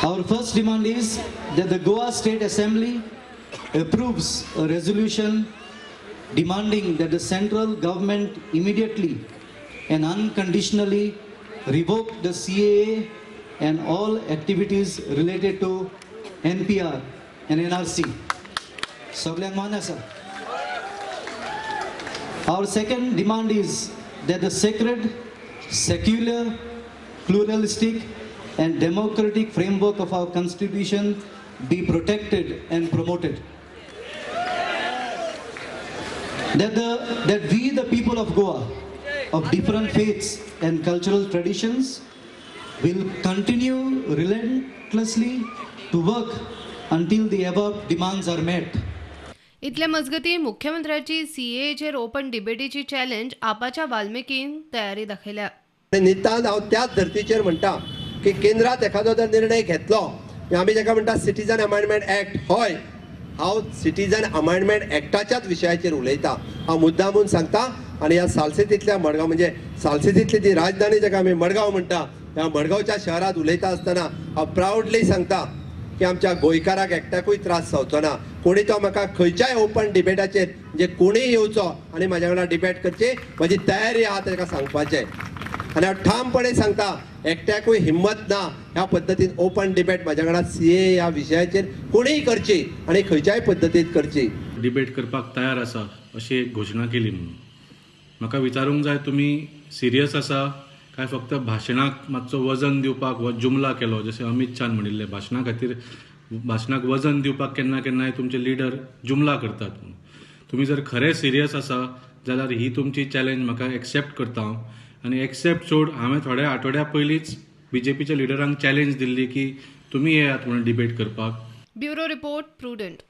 Our first demand is that the Goa State Assembly approves a resolution demanding that the central government immediately and unconditionally revoke the CAA and all activities related to NPR and NRC. सगळ्यांक मान्य आसा. Our second demand is that the sacred, secular, pluralistic and democratic framework of our constitution be protected and promoted. That we, the people of Goa, of different faiths and cultural traditions, will continue relentlessly to work until the above demands are met. इतल्या मजगती मुख्यमंत्र्याची सीएएचेर open डिबेटीची challenge आपाच्या वाल्मिकीन तयारी दाखयल्या. नितांत हांव त्याच धर्तीचेर म्हणटा की केंद्रात एखादो जर निर्णय घेतलो, आमी जाका म्हणटा सिटीजन अमेंडमेंट एक्ट, हय हांव सिटीजन अमेंडमेंट एक्टाच्याच विशयाचेर उलयता. हांव मुद्दामून सांगता. आनी ह्या सालसेतींतल्या मडगांव म्हणजे सालसेतींतली ती राजधानी जाका आमी मडगांव म्हणटा, ह्या मडगांवच्या शहरांत उलयता आसतना हांव प्रावडली सांगता की आमच्या गोंयकाराक एकट्याकूय त्रास जावचो ना. कोणी तो म्हाका खंयच्याय ओपन डिबेटाचेर म्हणजे कोणीय येवचो आनी म्हाज्या वांगडा डिबेट करची म्हजी तयारी आहा ताका सांगपाचें. आनी हांव ठामपणे सांगता एकट्याकूय हिम्मत ना ह्या पद्दतीन ओपन डिबेट म्हाज्या वांगडा सीए ह्या विशयाचेर कोणीय करची आनी खंयच्याय पद्दतीन करची. डिबेट करपाक तयार आसा अशी एक घोशणा केली. म्हणून म्हाका विचारूंक जाय, तुमी सिरियस आसा काय फक्त भाशणाक मातसो वजन दिवपाक हो जुमला केलो? जशें अमित शान म्हणिल्लें, भाशणा खातीर भाशणाक वजन दिवपाक केन्ना केन्नाय तुमचे लिडर जुमला करतात. तुमी जर खरें सिरियस आसा जाल्यार ही तुमची चॅलेंज म्हाका एक्सेप्ट करता हांव. आनी एक्सेप्ट सोड, हांवें थोड्या आठवड्या पयलींच बीजेपीच्या लिडरांक चॅलेंज दिल्ली की तुमी येयात म्हणून डिबेट करपाक. Bureau report, Prudent.